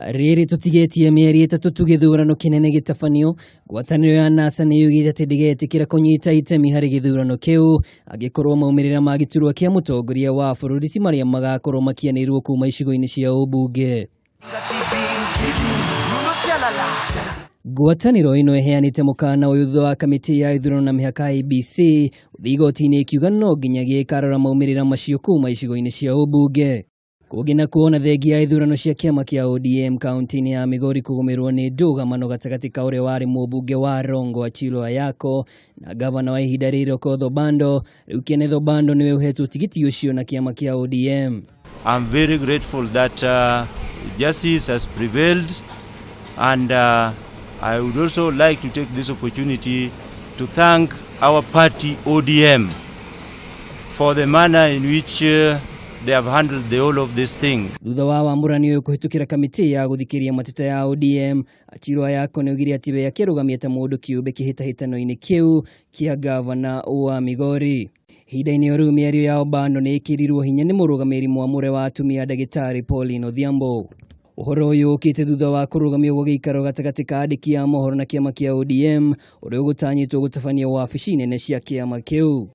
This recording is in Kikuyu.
Rĩrĩ tũtigĩtie mĩeri 3 tu gĩthurano kĩnene gĩtabanio, ngwatanĩro ya NASA nĩ yugĩte atĩ ndĩgetĩkĩra kũnyita itemi harĩ gĩthurano kĩu angĩkorwo maumĩrĩra ma gĩturwa kĩa mũtongoria wa bũrũri ti marĩa magakorwo makianĩrwo kuma icigo-inĩ cia ũmbunge. Ngwatanĩro ĩno ĩheanĩte mũkana ũyũ thutha wa kamĩtĩ ya ithurano na mĩhaka IEBC gũthiĩ igoti-inĩ ĩkiuga no nginya gĩkarora maumĩrĩra macio kuma icigo-inĩ cia ũmbunge. Kũngĩ na kuona thengia ya ithurano cia kĩama kĩa ODM kaunti-inĩ ya Migori kũgũmĩrwo nĩ ndũgamano gatagatĩ ka ũrĩa warĩ mũmbunge wa Rongo Achilo Ayako na gavana wa ihinda rĩrĩ Okoth Obando. Rĩu Kenneth Obando nĩwe ũhetwo tigiti ũcio na kĩama kĩa ODM. I'm very grateful that justice has prevailed, and I would also like to take this opportunity to thank our party ODM for the manner in which they have handled the whole of this thing. Thutha wa wamũrani ũyũ kũhĩtũkĩra kamĩtĩ ya gũthikĩrĩria mateta ya ODM, Achilo Ayako nĩaugire atĩ we akĩrũgamia ta mũndũ kĩũmbe kĩhĩtahĩtano-inĩ kĩu kĩa gavana wa Migori. Ihinda-inĩ o rĩu mĩario ya Obando nĩ ĩkĩrirwo hinya nĩ mũrũgamĩrĩri mwamũre wa atumia ndagĩtarĩ Pauline Odhiambo. Ũhoro ũyũ ũkĩte thutha wa kũrũgamio gwa gĩikaro gatagatĩ ka andĩki a mohoro na kĩama kĩa ODM ũrĩa ũgũtanyĩtwo gũtabania wabici nene cia kĩama kĩu.